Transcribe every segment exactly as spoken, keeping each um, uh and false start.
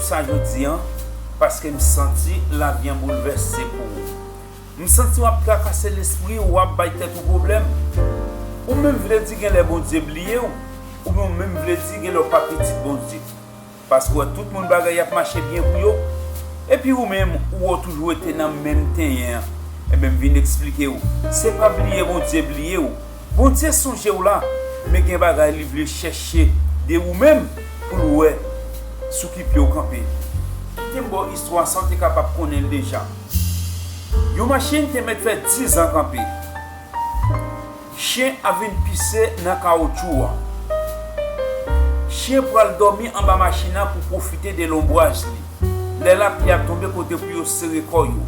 Sa jodi an, paske m santi lavi an boulvèse pou ou. M santi w ap trakase lespri w, w ap bay tèt ou pwoblèm. Ou menm vle di genlè Bondye bliye w, oubyen ou menm vle di genlè w pa pitit Bondye. Paske w wè tout moun bagay ap mache byen pou yo. Epi ou menm, ou wè w toujou rete nan menm tenyen an. Ebyen, m vin eksplike w. Se pa bliye Bondye bliye w. Bondye sonje w la, men gen bagay li vle chèche de ou menm pou l wè sou ki pye w kanpe. Kite m ba w istwa sa, w te kapab konnen l deja. Yon machin te mèt fè diz an kanpe. Chen ap vin pise nan kawotchou an. Chen pral dòmi anba machin nan pou pwofite de lonbraj li. Lè lapli ap tonbe kote pou yo sere kò yo.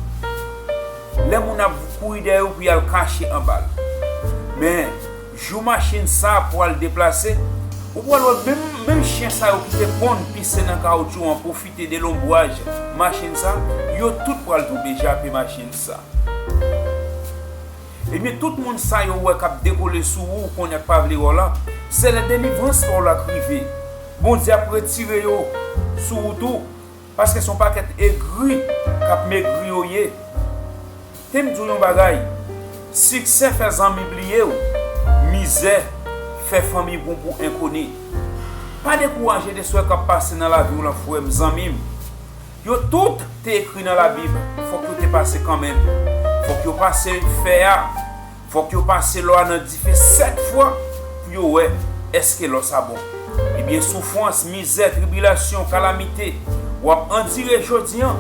Lè moun ap kouri dèyè yo pou y al kache anba l. Men, jou machin sa a pral deplase, ou pral wè menm, menm chen sa yo ki te konn pise nan kawotchou an pwofite de lonbraj machin sa, yo tout pral tonbe jape machin sa. Ebyen, tout moun sa yo wè k ap dekole sou ou, konnen k pa vle wè w la, se lè delivrans pa w la k rive. Bondye ap retire yo sou ou tou, paske se yon pakèt egri k ap megri yo ye. Te m di w yon bagay, siksè fè zanmi bliye w, mizè fè fanmi pran w pou enkoni. Pa dekouraje de sa k ap pase nan lavi w lan, frè m, zanmi m. Yo tout te ekri nan Labib, fòk yo te pase kanmenm. Fòk yo pase fè a, fòk yo pase lò a nan dife sèt fwa pou yo wè èske lò sa bon. Ebyen, soufrans, mizè, tribilasyon, kalamite w ap andire jodi an,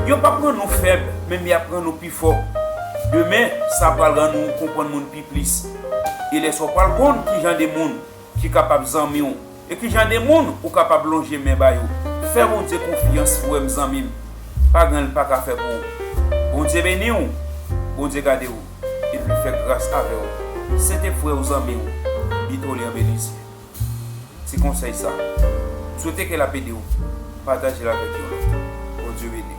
yo p ap rann ou fèb, men y ap rann ou pi fò. Demen, sa pral rann ou konprann moun pi plis. E lè sa w pral konn ki jan de moun ki kapab zanmi w, e ki jan de moun ou kapab lonje men ba yo. Fè Bondye konfyans, frè m, zanmi m. Pa gen anyen l pa ka fè pou ou. Bondye beni w, Bondye gade w, epi l fè gras avè w. Se te frè w, zanmi w, Bitolyan Belize. Ti konsèy sa, m swete ke l ap ede w. Pataje l avèk yon lòt. Bondye beni w.